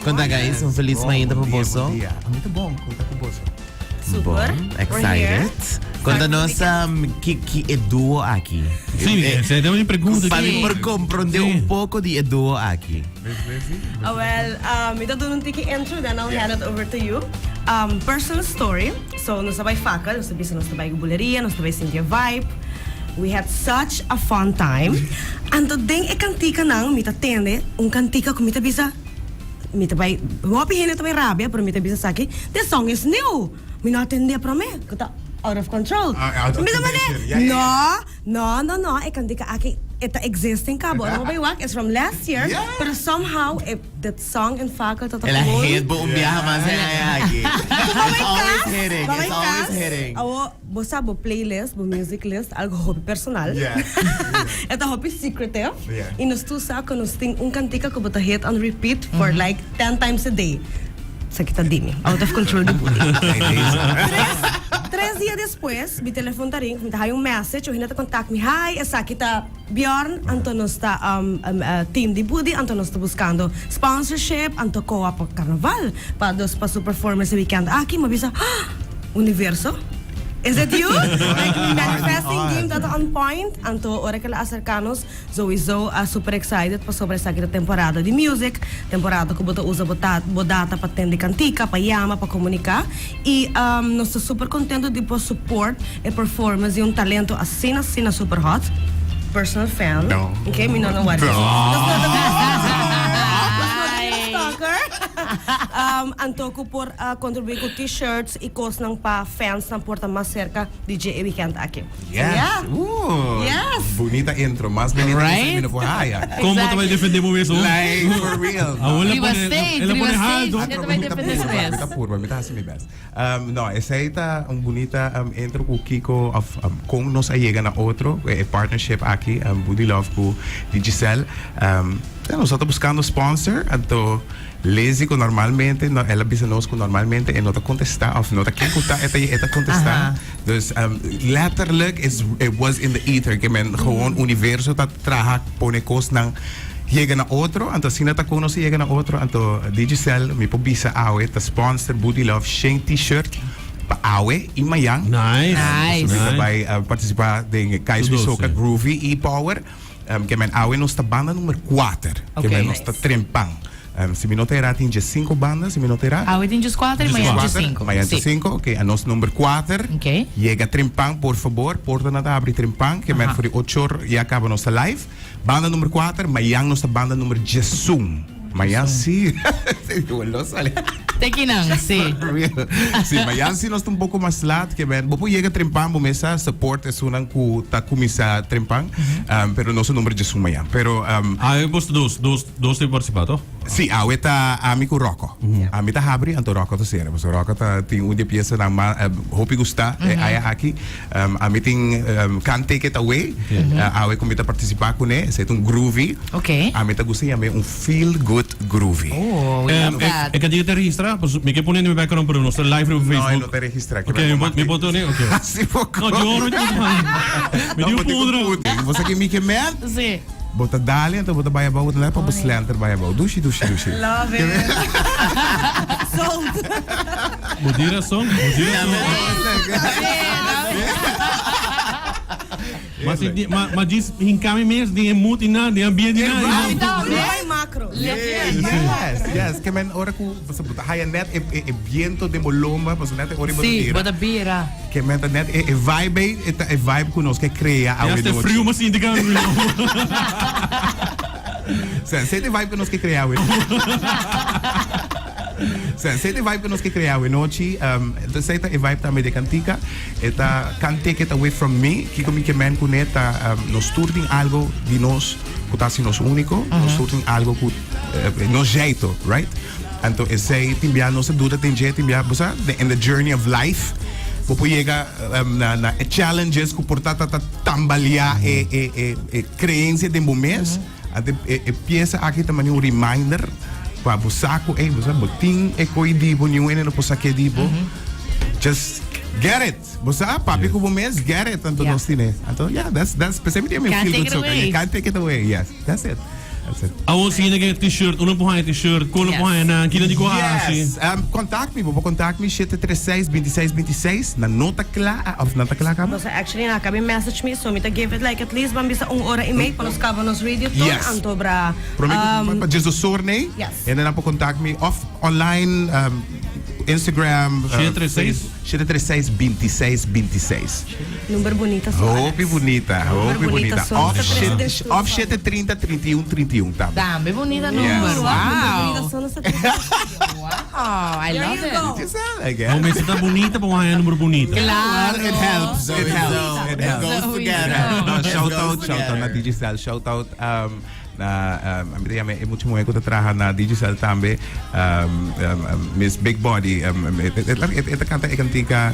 Konta guys, un felis mainta pa boso. Bon dia, bon dia. Ami ta bon, konta ku boso. Super. Bon, excited. Konta nos um, ki, ki e duo aki. Sí, Eh, se tem una pregunta. Pa Sí. mi por comprende Sí. un poco di e duo aki. Ah, well, mi ta duna un tiki intro, then I'll hand it over to you. Personal story. So, nos ta bai fakkel, nos ta bisa nos ta bai buleria, nos ta bai sinti e vibe. We had such a fun time. Anto den e kantikanan mi ta tende un kantika ku mi ta bisa, mi ta bai, hopi hende ta bai rabia, pero mi ta bisa esaki, this song is new. Mi no a tende prome, ku ta out of control. Ah, out of Mi ta mane, condition. Ya, ya, ya. no, no, no, no, e kantika aki e ta existing kaba. Ora bo bai wak, it's from last year, Yeah. pero somehow e that song in fakkel ta ta El a gewoon. hit bo un biaha mas en aña aki. It's always hitting, Babay it's always kas, hitting. Awo, bo sa bo playlist, bo music list, algo hopi personal. Yeah. E ta hopi secretive. Yeah. I nos tur sa ku nos tin un kantika ku bo ta hit on repeat for like ten times a day. Esaki ta di mi, out of control di booty. Tres, tres dia despues, mi telefon ta ring, mi ta haya un message, un hende ta contact mi, Hi, esaki ta Bjorn, anto nos ta team di Booty, anto nos ta buscando sponsorship, anto koa pa carnaval, pa dos pa su performance e weekend aki. Mi a bisa, ah! Universo? Is it you? Like, mi manifesting game ta on point. Anto ora ke el a acerca nos, Souiso a super excited pasobra esaki ta temporada di music, temporada ku bo ta usa bo ta bo data pa tende kantika, pa yama, pa komuniká i nos ta super kontento di por support e performance di un talento asina asina super hot. Personal fan. No. Ok, mi no no worry. No. Nos no ta bira stalker. Nos no ta bira stalker. Anto ku por kontribuí ku t-shirts i kosnan pa fansnan por ta mas serka di dje e weekend aki. Yes. Yeah. Ooh. Yes. Bunita intro. Mas bunita Right? right? mi no por haya. Como te vai defender bo mesmo? Like, for real. Ah, ela Riba pone, stage, ela riba pone stage. alto. Ela ta bai defender su mes. Mi ta purba, mi ta hasi mi best. No, esei ta un bunita intro ku Kiko of kon nos a yega na otro, e partnership aki, Budi Love ku Digicel. Nos a ta buskando sponsor, anto Lizzy ku normalmente, no, el a bisa nos ku normalmente e no ta kontestá of no ta ken ku ta e ta e ta kontestá. Dus letterlijk is it was in the ether ke men gewoon universo ta traha pone kosnan yega na otro, anto asina ta kon nos a yega na otro, anto Digicel mi por bisa awe ta sponsor Booty Love shen t-shirt pa awe i mayan. Nice. Nice. Mi ta bai partisipá den Kai's Tur dos, Soca sí. Groovy i Power. Ke men awe nos ta banda number kuater. Ke men nos ta trempan. Si mi no ta era tin dje sinku banda, si mi no ta era. Awe tin djes kuater i mañan djes sinku. Mañan djes sinku, ok. Anos number kuater. Ok. Yega trempan, por fabor. Portanan ta habri trempan. Ke men for di ocho or ya kaba nos ta live. Banda number kuater, mañan nos ta banda number djesun. Mañan si. Lo sali. Te kinan, si. Si, mañan si nos ta un poco mas laat ke men. Bo por yega trempan, bo mesa support esunnan ku ta kuminsá trempan. Pero nos ta number djesun mañan. Pero. Awe bos ta dos, dos, dos ta partisipá, toh? Si, awe ta ami ku Rocco. Ami ta habri, anto Rocco ta sera. Pasobra Rocco ta tin un di e piesanan mas hopi gustá e aña aki. Ami tin Can't Take It Away. Awe ku mi ta partisipá kuné. Esei ta un groovy. Ami ta gusta yam'é un feel good groovy. Oh, we love that. E kantika ta registrá? Pasobra mi ke pone den mi background pero nos ta live riba Facebook. No, e no ta registrá. Ok, mi por tene? Ok. Hasi poko. No, yo oro Mi di un pudra. Bo sa ke mi ke mèt? Si. Bo ta dale anto bo ta bai abou, bo ta dale pa bo slenter bai abou. Dushi, dushi, dushi. Love it. Sold. Bo tin rason, bo tin rason. Ma si di, ma, ma djis hinka mi mes den e mood i nan, den e ambiente i nan. Ami tambe. Bai macro. Yes, yes. Ke men ora ku bo ta haya net e, e, e biento den bo lomba, pasobra net e ora i bo ta Sí, bira. bo ta bira. Ke men ta net e, e vibe ei, e ta e vibe ku nos ke krea E awe hasta nochi. friu mi sinti ka. Sa, esei ta e vibe ku nos ke krea awe. Sa, esei ta e vibe ku nos ke krea awe nochi. Esei ta e vibe tambe di e kantika. E ta Can't Take It Away From Me. Kiko mi ke men kuné ta nos tur tin algo di nos ku ta hasi nos úniko. Nos tur tin algo ku nos jeito, right? Anto esei tin bia nos ta duda den dje, tin bia, bo sa, in the journey of life bo por yega na na e challenges ku por ta ta ta tambaleá e e e e creencia den bo mes. Anto e e pieza aki ta mane un reminder pa bo sa ku ey bo sa bo tin e koi di bo, niun hende no por sak'é di bo. Just get it! Bo sa, papia ku bo mes, get it! Anto nos tine. Anto yeah, that's that's, p'esei mi tin mi Can't feel take good it soca. away. You can't take it away, yes, that's it. That's it. Awor siguiente ke t-shirt, uno por haña t-shirt, kon lo por haña nan, kina di ku hasi. Yes. Contact mi, bo por contact mi 736 26 26 na no ta kla, of nan ta kla kaba? Nos actually nan a kabi message mi, so mi ta give it like at least ban bisa un ora y mei pa nos kaba nos radio ton, Yes. anto bra Prome ku pa djes dos or nei, Yes. en nan por contact mi of online, Instagram. 736? 736 26 26. Number bunita so. Hopi bunita, hopi Number bunita. bunita so. Of Ta trece den shete, studio. of 730 31 31 tambe. Tambe bunita Yes. number. Number bunita Wow. so nos ta trece den studio. Wow, I There love you it. go. Just that, I No guess. mester ta bunita pa haña number bunita. Claro. It helps. So It it helps. so It It helps. goes So we together. know. No, It shout goes out, shout out na together. Digicel, shout out na ami ta yama e mucha muhé ku ta traha na Digicel tambe, Miss Big Body, e ta kanta e kantika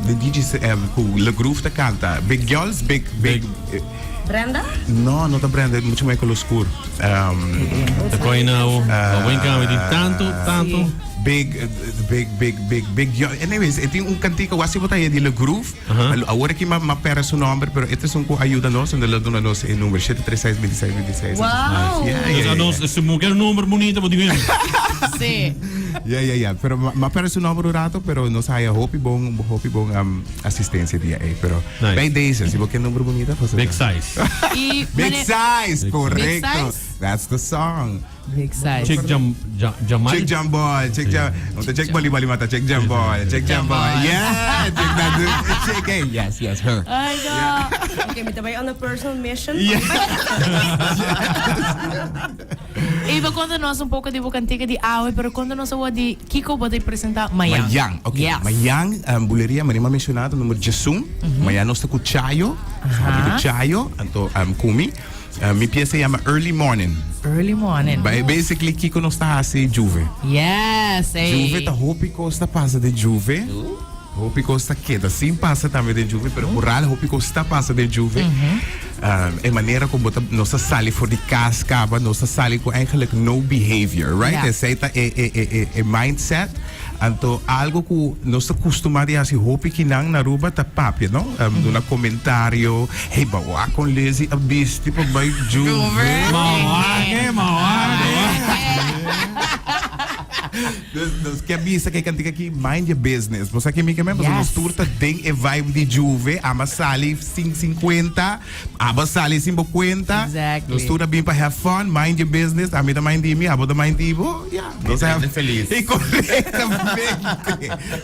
di Digicel ku Le Groove ta kanta, Big Girls, Big, Big. Brenda? No, no ta Brenda, e mucha muhé kolo skur. Ta koi na awo. Awo en cambio tin tanto, tanto. Big, big, big, big, big girl. Anyways, e tin un kantika, wasi bo ta haya di Le Groove. Awor aki m'a perde su nomber, pero e ta esun ku a yuda nos, en el a duna nos e number, 736 26 26. Wow! Yeah, Dus yeah, a nos, yeah. si bo kier number bunito, bo tin ku Sí. Yeah, yeah, yeah. Pero m'a perde su nomber un rato, pero nos haya hopi bon, hopi bon um, asistencia dia ei. Pero Nice. bij deze, si bo kier number bunita, pues Big size. Y Big mane- size, correcto. Big size? That's the song. Big size. Chick Jam, ja, Jamal. Chick Jam Boy, Chick Jam, no ta Chick Bali Bali mata Chick Jam Boy, Chick Jam Boy. Yeah, Chick that Chick hey, yes, yes, her. Ay, no. Okay, mi ta bai on a personal mission. Eva, konta nos un poko di bo kantika di awe, pero konta nos awo di kiko bo ta presenta mayan. Mayan, ok. Yes. Mayan, um, buleria, manera mi a menciona, ta nummer 11. Mayan nos ta ku Chayo, nos ta ku Chayo, anto um, kumi. Mi pieza yama Early Morning. Early morning. Ba basically kiko nos ta hasi Juve. Yes, ey. Juve ta hopi kos ta pasa den Juve. Hopi kos ta keda sin pasa tambe den Juve, pero vooral hopi kos ta pasa den Juve. E manera ku bo ta nos ta sali for di kas kaba, nos ta sali ku eigenlijk no behavior, right? Ja. Esei ta e e e e e mindset. Anto algo ku nos ta kustumá di hasi hopi kinan na Aruba ta papia, no? Duna komentario, hey, ba wak kon Lizzy a bisti pa bai Juve. Mawake, mawake. Dus nos ke bisa ke kantika aki mind your business. Bo sa ke mi ke men? Pasobra nos tur ta den e vibe di Juve, ama sali sin sinkuenta. Abo sali sin bo cuenta. Exactly. Nos tur a bin pa have fun, mind your business. Ami ta mind di mi, abo ta mind di bo. Ya. Nos ta have hende feliz. Y correctamente.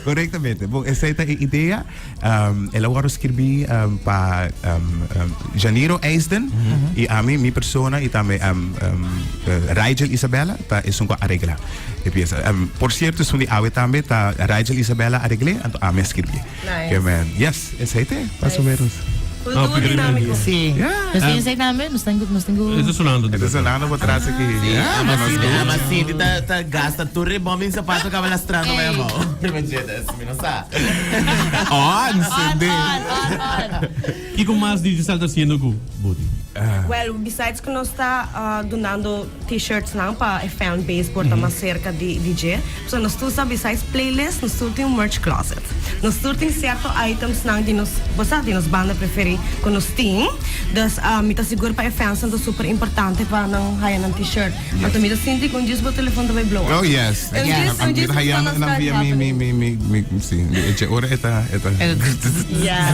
Correctamente. Bon, esey ta e idea. Um, el a worde skirbi um, pa um, um, Janiro Eisden y ami, mi persona, y tambe um, um, eh, Rigel Isabella, ta esun cu a aregla e pieza. Um, por cierto, esun di awe tambe ta Rigel Isabella areglé, anto ami a skirbi. Nice. Ke men, yes, esey te, mas o menos. Un dúo dinámico. Sí. Yeah. Nos tin esei tambe, nos tin nos tin ku Eso sonando. Está sonando por atrás aquí. Yeah, Ama mas Cindy, good. ama Cindy ta, ta gasta tur rebom den zapato kaba lastrando Ey. bij abou. Imagina, mi no sa. On, Cindy. On, on, on. Kiko mas Digicel ta haciendo ku Booty? Well, besides ku nos ta dunando t-shirts nan pa e fan base por ta mas serka di di dje, so nos tur sa besides playlist nos tur tin un merch closet. Nos tur tin sierto items nan di nos, bo sa, di nos banda preferi ku nos tin. Dus mi ta sigur pa e fans nan ta super importante pa nan haya nan t-shirt. Anto mi ta sinti ku un djis bo telefon ta bai blow up. Oh yes. Un djis, un djis Haya gonna nan start via mi mi happening. mi mi mi si. E ora e ta e ta. Yes.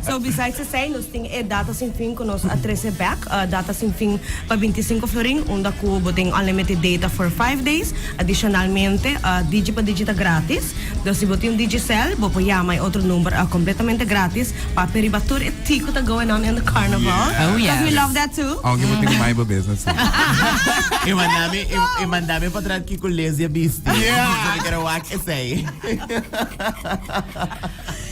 So besides esei nos tin e data sin fin ku nos a trese bek, data sin fin pa 25 florin unda ku bo tin unlimited data for 5 days. Adishonalmente Digi pa Digi ta gratis. Dus si bo tin un Digicel bo por yama e otro number kompletamente gratis pa riba tur e tea ku ta going on in the carnival. Oh yes. Because we love that too. Aunke bo tin mai bo business. E mandami, e, e mandami pa tras kiko Lizzy a bisti. Yeah. Mi quiero wak esei.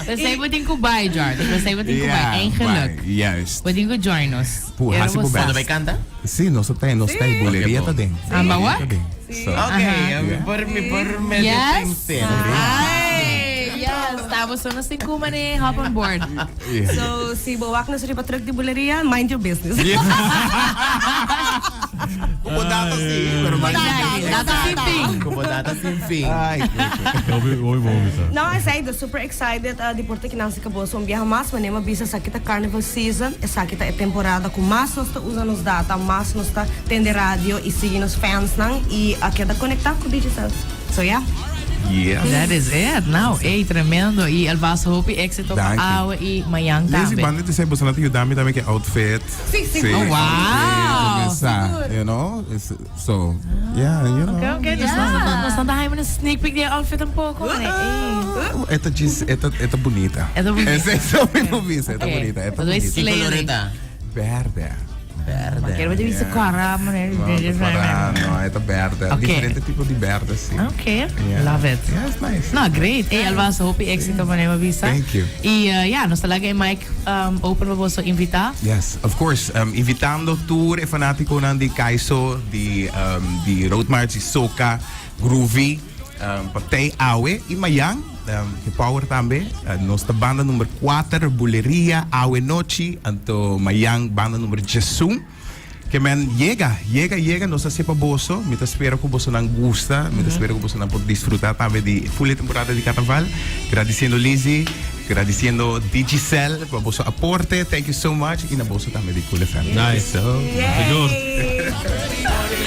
Pesei bo tin ku bai, Jordan. Pesei bo tin ku bai. Eigenlijk. bai, Juist. Bo tin ku join nos. Puh, Quiero hasi bo bo best. sa. Cuando bai canta? Si, nos ta nos ta buleria ta den. Ah, maar wat? Ta den. So. Ok, mi por, mi por medio Yes. sincero. Ay, yes. Tabo so nos tin ku mane hop on board. Yeah. So si bo wak nos riba truck di buleria, mind your business. Como data si, pero Exactly. Data sin fin. Ku bo data sin fin. Ai, Hopi, hopi bon bisa. No, esei, dus super excited di por ta kinan si boso un biaha mas. Manera mi a bisa, esaki ta Carnival season, esaki ta e temporada ku mas nos ta usa nos data, mas nos ta tende radio i sigui nos fansnan i a keda konektá ku Digicel. So yeah. Yes. That is it. Nou, ey, tremendo. I alvast hopi éxito pa Danki. awe i mañan Lizzy, tambe. banda di esei boso nan ta yuda mi tambe ku e outfit. Sí, sigur. Oh, wow. Kuminsá, you know? It's, so, yeah, you know. Okay, okay. Dus nos nos no ta haña un sneak peek di e outfit tampoco. Nee, ey. E ta djis, e ta, e ta bunita. E ta bunita. Esei so mi por bisa, e ta Okay. bunita, e ta Mas wij bunita. Ki slay color it. e ta? Berde. Berde. Quiero ver bisa cara, meneer. No, ta para, no, e ta berde. Okay. Diferente tipo di berde, si. Okay, Yeah. love it. Yeah, it's nice. No, great. Hey, alvast hopi éxito, meneer Mabisa. Thank you. I ja, nos ta laga e mic open pa boso invita. Yes, of course. Invitando tur e fanaticonan di Kaiso, di um, di Road March, di Soca, Groovy, pa tei awe i mayan, um, Power tambe. Nos ta banda number 4, Buleria, awe nochi, anto mayan banda number 11. Ke men yega, yega, yega, nos ta hacié pa boso. Mi ta spera cu bosonan gusta, mi ta spera cu bosonan por disfruta tambe di full e temporada di Carnaval. Gradiciendo Lizzy, gradiciendo Digicel pa boso aporte. Thank you so much. Y na boso tambe di Cool FM. Nice. So, Sigur. Yay!